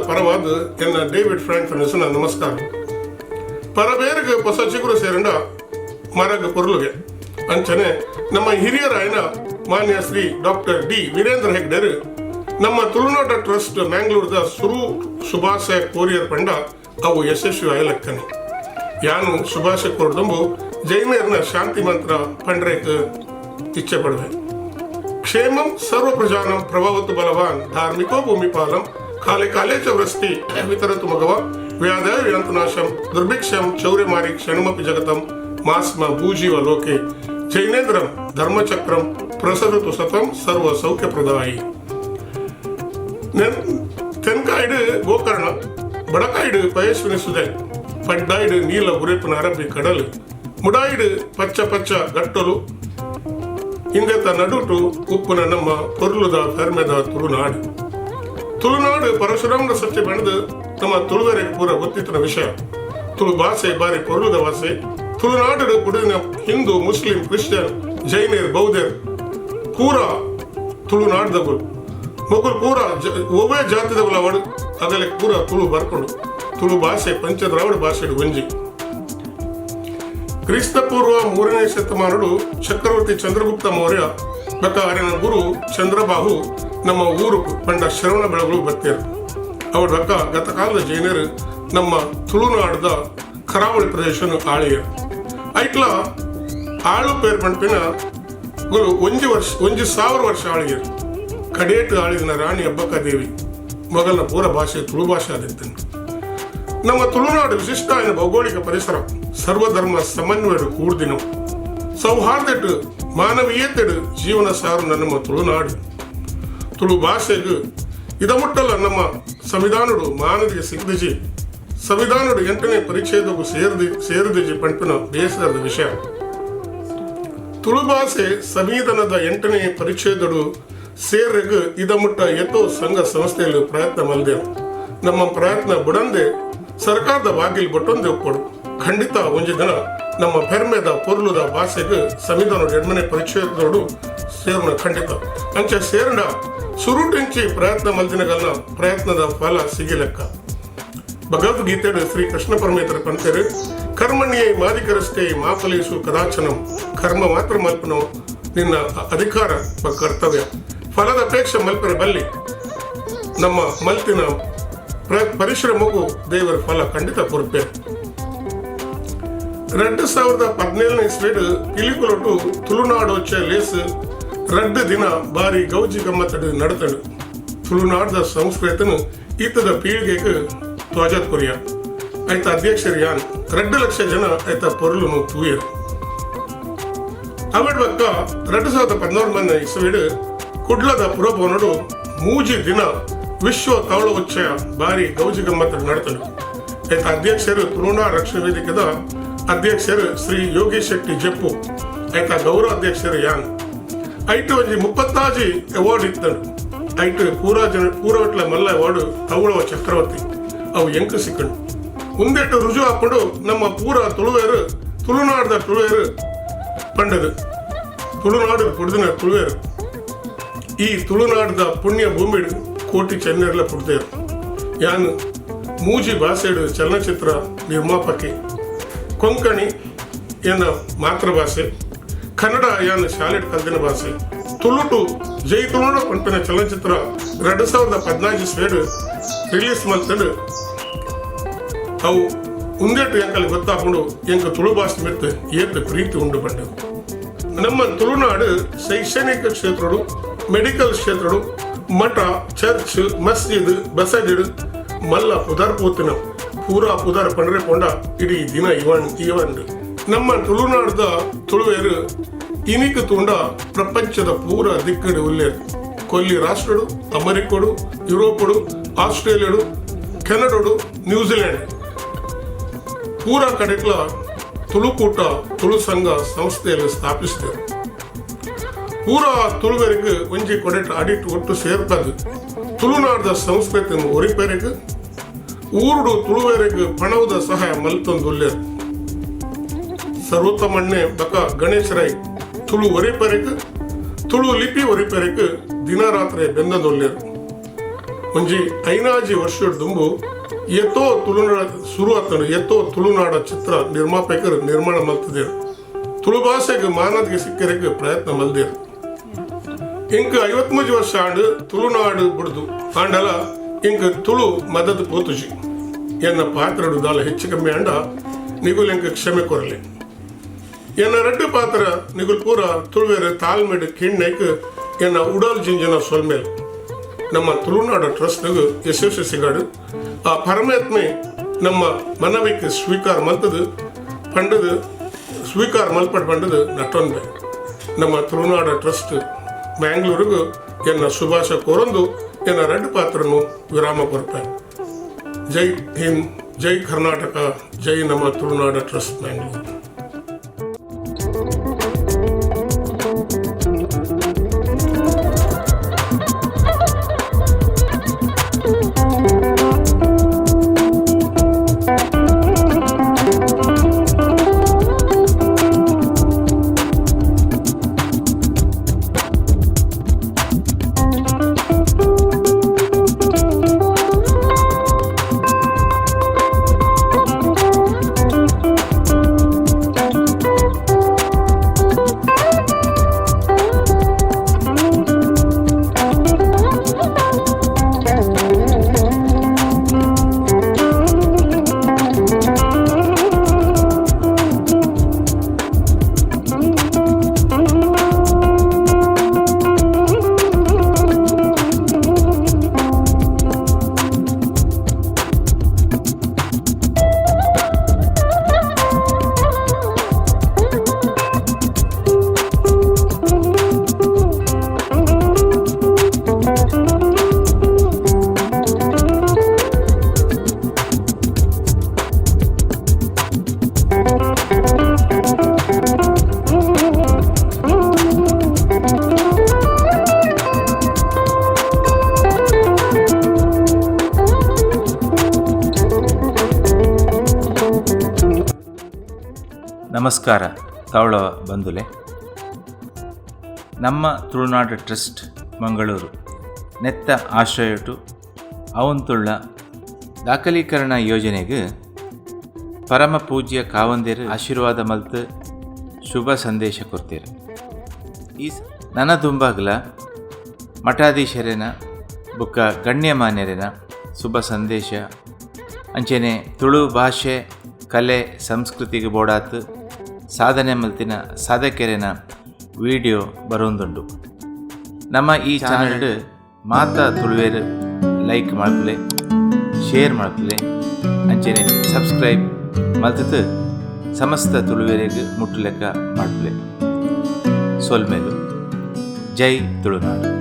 ಪರವಾದ್ ಎನ್ನ David Frank ಫರ್ನಾಂಡಿಸ್ನ ನಮಸ್ಕಾರ. ಪರಬೇರ್ಗ್ ಪೊಸ ಚಿಗುರು ಸೇರಂಡ ಮರಗ್ ಪೊರ್ಲುಗೆ. ಅಂಚನೆ ನಮ್ಮ ಹಿರಿಯರಾಯನ ಮಾನ್ಯ ಶ್ರೀ ಡಾಕ್ಟರ್ ಡಿ ವೀರೇಂದ್ರ ಹೆಗ್ಡೆರ್ ನಮ್ಮ ತುಳುನಾಡ ಟ್ರಸ್ಟ್ ಮ್ಯಾಂಗ್ಳೂರ್ದ ಸುರು ಶುಭಾಶಯ ಕೋರಿಯರ್ ಪಂಡ ಅವು ಯಶಸ್ವಿ ಆಯಲಕ್ಕನೆ. ಯಾನು ಶುಭಾಶಯ ಕೋರ್ದಂಬು ಜೈನರ್ನ ಶಾಂತಿ ಮಂತ್ರ ಪಂಡ್ರೇಕ್ ಇಚ್ಛೆ ಪಡುವೆ. ಕ್ಷೇಮಂ ಸರ್ವ ಪ್ರಜಾನಂ ಪ್ರಭವತು ಬಲವಾನ್ ಧಾರ್ಮಿಕೋ ಭೂಮಿಪಾಲಂ ಕಾಲೆ ಕಾಲೇ ಚ ವೃಷ್ಟಿ ವಿತರತು ಮಘವ ವ್ಯಾಧಯ ಯಾಂತು ನಾಶಂ ದುರ್ಭಿಕ್ಷಂ ಚೌರ್ಯಮಾರಿ ಕ್ಷಣಮಪಿ ಜಗತಂ ಮಾಸ್ಮ ಭೂಜೀವ ಲೋಕೆ ಜೈನೇಂದ್ರಂ ಧರ್ಮಚಕ್ರಂ ಪ್ರಸರತು ಸತಂ ಸರ್ವ ಸೌಖ್ಯ ಪ್ರದಾಯಿ. ತೆನ್ಕಾಯ್ಡು ಗೋಕರ್ಣ, ಬಡಕಾಯ್ಡು ಪಯಸ್ವಿನಿ ಸುದೆ, ಪಡ್ಡಾಯ್ಡು ನೀಲ ಉರೆಪಿನ ಅರಬ್ಬಿ ಕಡಲು, ಮುಡಾಯ್ಡು ಪಚ್ಚ ಪಚ್ಚ ಗಟ್ಟಲು, ಇಂದೆತ ನಡುಟು ಉಪ್ಪುನ ನಮ್ಮ ಪೊರ್ಲುದ ಪೆರ್ಮೆದ ತುಳುನಾಡು. ತುಳುನಾಡು ಪರಶುರಾಮನ ಸತ್ಯ ಬೆಳೆದು ನಮ್ಮ ತುಳುವರೆ ಪೂರ ಗೊತ್ತಿತ್ತಿನ ವಿಷಯ. ತುಳು ಭಾಷೆ ಬಾರಿ ಪೊರ್ಲುದ ಭಾಷೆ. ತುಳುನಾಡು ಪುಡಿನ ಹಿಂದೂ, ಮುಸ್ಲಿಂ, ಕ್ರಿಶ್ಚಿಯನ್, ಜೈನರ್, ಬೌದ್ಧರ್ ಪೂರ ತುಳುನಾಡ್ದಗುಲು. ಮೊಗುಲು ಪೂರ ಒವ್ವೇ ಜಾತಿದಗುಲ ಅವಡು ಅಗಲೆ ಪೂರ ತುಳು ಬರ್ಕೊಂಡು. ತುಳು ಭಾಷೆ ಪಂಚದ್ರಾವಿಡ ಭಾಷೆ ಒಂಜಿ. ಕ್ರಿಸ್ತ ಪೂರ್ವ 3ನೇ ಶತಮಾನಡು ಚಕ್ರವರ್ತಿ ಚಂದ್ರಗುಪ್ತ ಮೌರ್ಯ ಬೊಕ್ಕ ಅರೆನ ಗುರು ಚಂದ್ರಬಾಹು ನಮ್ಮ ಊರು ಪಂಡ ಶ್ರವಣ ಬೆಳಗುಲು ಬತ್ತೇರು. ಅವರ ಬೊಕ್ಕ ಗತಕಾಲದ ಜೈನರು ನಮ್ಮ ತುಳುನಾಡದ ಕರಾವಳಿ ಪ್ರದೇಶನು ಆಳಿಯರು. ಐಟ್ಲ ಆಳು ಪೇರ್ ಪಂಪಿನ ಗುರು ಒಂಜಿ ವರ್ಷ 1000 ವರ್ಷ ಆಳಿಯರು. ಕಡೇಟು ಆಳಿದಿನ ರಾಣಿ ಅಬ್ಬಕ್ಕ ದೇವಿ ಮೊಗಲ್ನ ಪೂರ ಭಾಷೆ ತುಳು ಭಾಷೆ ಆದಿತ್ತನು. ನಮ್ಮ ತುಳುನಾಡು ವಿಶಿಷ್ಟ ಭೌಗೋಳಿಕ ಪರಿಸರ, ಸರ್ವಧರ್ಮ ಸಮನ್ವಯಡು ಕೂಡ್ದಿನ, ಸೌಹಾರ್ದೆಟ್ ಮಾನವೀಯತೆಡು ಜೀವನ ಸಾರು ನಮ್ಮ ತುಳುನಾಡು. ತುಳು ಭಾಷೆಗೆ ಇದಮುಟ್ಟಲ್ಲ ನಮ್ಮ ಸಂವಿಧಾನಡು ಮಾನದಿಗೆ ಸಿಗ್ದಿಜಿ. ಸಂವಿಧಾನಡು 8ನೇ ಪರಿಚ್ಛೇದಕ್ಕೂ ಸೇರಿದಿ ಸೇರಿದಿಜಿ ಪಂಪಿನ ಬೇಸರದ ವಿಷಯ. ತುಳು ಭಾಷೆ ಸಂವಿಧಾನದ 8ನೇ ಪರಿಚ್ಛೇದಡು ಸೇರೆಗ್ ಇದಮುಟ್ಟ ಎತ್ತೋ ಸಂಘ ಸಂಸ್ಥೆಯಲ್ಲಿ ಪ್ರಯತ್ನ ಮಲ್ದೆವು. ನಮ್ಮ ಪ್ರಯತ್ನ ಬುಡಂದೆ ಸರ್ಕಾರದ ಬಾಗಿಲು ಬಟ್ಟೊಂದೆ ಒಪ್ಪಡು. ಖಂಡಿತ ಒಂಜಿ ದಿನ ನಮ್ಮ ಪೆರ್ಮೆದ ಪೊರ್ಲುದ ಭಾಷೆಗೆ ಸಂವಿಧಾನ 8ನೇ ಪರಿಚ್ಛೇದೋಡು ಸೇರುನ ಖಂಡಿತ. ಅಂಚೆ ಸೇರಂಡ ಸುರುಟಿಂಚಿ ಪ್ರಯತ್ನ ಮಲ್ದಿನಗಲ್ನ ಪ್ರಯತ್ನದ ಫಲ ಸಿಗಿಲೆಕ್ಕ. ಭಗವದ್ಗೀತೆ ಶ್ರೀ ಕೃಷ್ಣ ಪರಮೇತರ ಪಂತರು, ಕರ್ಮಣ್ಯೇ ಮಾಧಿಕರಷ್ಟೇ ಮಾಫಲೇಶು ಕದಾಚನಂ. ಕರ್ಮ ಮಾತ್ರ ಮಲ್ಪನೋ ನಿನ್ನ ಅಧಿಕಾರ, ಕರ್ತವ್ಯ. ಫಲದ ಅಪೇಕ್ಷೆ ಮಲ್ಪರೆ ಬಲ್ಲಿ. ನಮ್ಮ ಮಲ್ತಿನ ಪರಿಶ್ರಮಕ್ಕೂ ದೇವರ ಫಲ ಖಂಡಿತ ಕೊರ್ಪೆ. 2017ನೇ ಇಸ್ವಿಡ್ ಪಿಲಿಕುಲೊಟು ತುಳುನಾಡೋಚ್ಚ ಲೇಸ್ 2 ದಿನ ಬಾರಿ ಗೌಜಿ ಗಮ್ಮತ್ತಡು ನಡತಡು. ತುಳುನಾಡದ ಸಂಸ್ಕೃತನು ಈತದ ಪೀಳಿಗೆಗೆ ತ್ವಜತ್ ಕೊರಿಯ. ಆಯ್ತ ಅಧ್ಯಕ್ಷರು ಯಾನ್. 2 ಲಕ್ಷ ಜನ ಆಯ್ತ ಪೊರುಲುನು ತೂಯರು. ಅವಡ್ ಬಕ್ಕ 2011 ಇಸ್ವಿಡ್ ಕುಡ್ಲದ ಪುರಭವನಡು 3 ದಿನ ವಿಶ್ವ ತವಳ ಉಚ್ಚಯ ಬಾರಿ ಗೌಜಿ ಗಮ್ಮತ್ತಡು ನಡತಡು. ಆಯ್ತ ಅಧ್ಯಕ್ಷರು ತುಳುನಾಡು ರಕ್ಷಣಾ ವೇದಿಕೆದ ಅಧ್ಯಕ್ಷರು ಶ್ರೀ ಯೋಗೇಶ್ ಶೆಟ್ಟಿ ಜೆಪ್ಪು. ಆಯ್ತ ಗೌರವ ಅಧ್ಯಕ್ಷರು ಯಾನ್. ಐಟ್ ಒಂಜಿ 36 ಅವಾರ್ಡ್ ಇತ್ತನು. ಐಟ್ ಪೂರಾ ಜನ ಪೂರವಟ್ಲ ಮಲ್ಲ ಅವಾರ್ಡ್ ತವಳವ ಚಕ್ರವರ್ತಿ, ಅವು ಎಂಕು ಸಿಕ್ಕಂಡು. ಉಂದೆಟ್ಟು ರುಜು ಹಾಕೊಂಡು ನಮ್ಮ ಪೂರ ತುಳುವೇರು, ತುಳುನಾಡದ ತುಳುವೇರು ಪಂಡದು. ತುಳುನಾಡು ಪುಡ್ದಿನ ತುಳುವೇರು. ಈ ತುಳುನಾಡದ ಪುಣ್ಯ ಭೂಮಿ ಕೋಟಿ ಚೆನ್ನೆರ್ಲ ಪುಡ್ದೇರು. ಯಾನು ಮೂಜಿ ಭಾಷೆಡು ಚಲನಚಿತ್ರ ನಿರ್ಮಾಪಕಿ. ಕೊಂಕಣಿ ಎನ್ನ ಮಾತೃಭಾಷೆ, ಕನ್ನಡ ಯಾನ್ ಶಾಲೆಡ್ ಕಲ್ದಿನ ಭಾಷೆ. ತುಳುಟು ಜೈ ತುಳುನಾಡು ಪನ್ಪಿನ ಚಲನಚಿತ್ರ 2014 ಇಸ್ವಿಡ್ ರಿಲೀಸ್ ಮಲ್ತಂಡು. ಅವು ಉಂದೆಟ್ಟು ಎಂಕಲ್ ಗೊತ್ತಾಪುಂಡು ಎಂಕ ತುಳು ಭಾಷೆ ಮಿತ್ತು ಏತ್ ಪ್ರೀತಿ ಉಂಡು ಪಂಡು. ನಮ್ಮ ತುಳುನಾಡು ಶೈಕ್ಷಣಿಕ ಕ್ಷೇತ್ರಡು, ಮೆಡಿಕಲ್ ಕ್ಷೇತ್ರಡು, ಮಠ, ಚರ್ಚ್, ಮಸ್ಜಿದ್, ಬಸದಿಡ್ ಮಲ್ಲ ಪುದರ್ ಪೋತಿನ. ಪೂರಾ ಪುದರ್ ಪಂಡ್ರೆ ಪೊಂಡ ಇಡೀ ದಿನ ಇವನ್ ಇವನ್. ನಮ್ಮ ತುಳುನಾಡದ ತುಳುವೇರು ಇನಿಕ್ ತೂಂಡ ಪ್ರಪಂಚದ ಪೂರ ದಿಕ್ಕಡು ಉಲ್ಲೇರು. ಕೊಲ್ಲಿ ರಾಷ್ಟ್ರಡು, ಅಮೆರಿಕಡು, ಯುರೋಪಡು, ಆಸ್ಟ್ರೇಲಿಯಡು, ಕೆನಡಾಡು, ನ್ಯೂಜಿಲೆಂಡ್ ಪೂರ ಕಡೆಟ್ಲ ತುಳುಕೂಟ, ತುಳು ಸಂಘ ಸಂಸ್ಥೆಯನ್ನು ಸ್ಥಾಪಿಸಿದರು. ಪೂರ ತುಳುವರಿಗೆ ಒಂಜಿ ಕೊಡೆಟ್ ಅಡಿಟ್ ಒಟ್ಟು ಸೇರ್ಪದು ತುಳುನಾಡದ ಸಂಸ್ಕೃತಿಯನ್ನು ಒರಿಪೆರೆಗ್ ಊರುಡು ತುಳುವೆರೆಗ್ ಪಣವುದ ಸಹಾಯ ಮಲ್ತೊಂದುಲ್ಲೇರು. ಸರ್ವೋತ್ತಮಣ್ಣೆ ಬಕ ಗಣೇಶ್ ರೈ ತುಳು ಒರಿಪೆರೆಗ್, ತುಳು ಲಿಪಿ ಒರಿಪೆರೆಗ್ ದಿನರಾತ್ರಿ ಬೆಂದೊಲ್ಲೇರು. ಒಂಜಿ ಐನಾಜಿ ವರ್ಷಡ್ ದುಂಬು ಏತೋ ತುಳುನಾಡ ಸುರು ಆತಂಡ್. ಏತೋ ತುಳುನಾಡ ಚಿತ್ರ ನಿರ್ಮಾಪಕರು ನಿರ್ಮಾಣ ಮಲ್ತದೇರು, ತುಳು ಭಾಷೆಗೆ ಮಾನದಿಗೆ ಸಿಕ್ಕರೆಗ್ ಪ್ರಯತ್ನ ಮಲ್ದೇರು. ಇಂಕ್ 53 ವರ್ಷ ಆಂಡ್ ತುಳುನಾಡು ಬುಡ್ದು. ಆಂಡಲ ಇಂಕ್ ತುಳು ಮದತ್ ಪೋತುಜಿ. ಎನ್ನ ಪಾತ್ರಡು ದಾಲ ಹೆಚ್ಚು ಕಮ್ಮಿ ಆಂಡ ನಿಗುಲ್ ಎಂಕ್ ಕ್ಷಮೆ ಕೊರಲೆ. ಎನ್ನ ರಡ್ಡು ಪಾತ್ರ ನಿಗುಲ್ ಪೂರ ತುಳುವೆರ್ ತಾಳ್ಮೆಡ್ ಕಿಣ್ಣೈಕ್ ಎನ್ನ ಉಡಲ್ ಜಿಂಜನ ಸೊಲ್ಮೆಲ್. ನಮ್ಮ ತುಳುನಾಡ ಟ್ರಸ್ಟ್ ಯಶಸ್ವಿ ಸಿಗಾಡು ಆ ಪರಮಾತ್ಮೆ ನಮ್ಮ ಮನವಿಕ್ ಸ್ವೀಕಾರ ಮಲ್ತದು ಪಂಡದು, ಸ್ವೀಕಾರ ಮಲ್ಪಡ್ ಪಂಡದು ನಟೊಂದೆ. ನಮ್ಮ ತುಳುನಾಡ ಟ್ರಸ್ಟ್ ಮ್ಯಾಂಗ್ಳೂರಿಗೂ ಎನ್ನ ಶುಭಾಶಯ ಕೋರೊಂದು ಎನ್ನ ರಡ್ಡು ಪಾತ್ರನು ವಿರಾಮ ಕೊರ್ಪೆ. ಜೈ ಹಿಂದ್, ಜೈ ಕರ್ನಾಟಕ, ಜೈ ನಮ್ಮ ತುಳುನಾಡ ಟ್ರಸ್ಟ್ ಮ್ಯಾಂಗ್ಳೂರು. ನಮಸ್ಕಾರ ತವಳ ಬಂಧುಲೆ. ನಮ್ಮ ತುಳುನಾಡು ಟ್ರಸ್ಟ್ ಮಂಗಳೂರು ನೆತ್ತ ಆಶ್ರಯಟು ಅವಂತುಳ್ಳ ದಾಖಲೀಕರಣ ಯೋಜನೆಗೆ ಪರಮ ಪೂಜ್ಯ ಕಾವಂದಿರು ಆಶೀರ್ವಾದ ಮಲ್ತು ಶುಭ ಸಂದೇಶ ಕೊರ್ತೀರು. ಈ ನನ ದುಂಬಾಗ್ಲ ಮಠಾಧೀಶರೇನ ಬುಕ್ಕ ಗಣ್ಯಮಾನ್ಯರೇನ ಶುಭ ಸಂದೇಶ ಅಂಚೆನೆ ತುಳು ಭಾಷೆ ಕಲೆ ಸಂಸ್ಕೃತಿಗೆ ಬೋಡಾತ್ ಸಾಧನೆ ಮಲ್ತಿನ ಸಾಧಕೆರೆನ ವಿಡಿಯೋ ಬರೋಂದುಂಡು. ನಮ್ಮ ಈ ಚಾನಲ್ ಮಾತಾ ತುಳುವೇರು ಲೈಕ್ ಮಾಡ್ಪಲೆ, ಶೇರ್ ಮಾಡ್ಪಲೆ, ಅಂಚೆನೆ ಸಬ್ಸ್ಕ್ರೈಬ್ ಮಲ್ತದು ಸಮಸ್ತ ತುಳುವೇರಿಗೆ ಮುಟ್ಟುಲೆಕ್ಕ ಮಾಡ್ಪಲೆ. ಸೊಲ್ಮೆಲು. ಜೈ ತುಳುನಾಡು.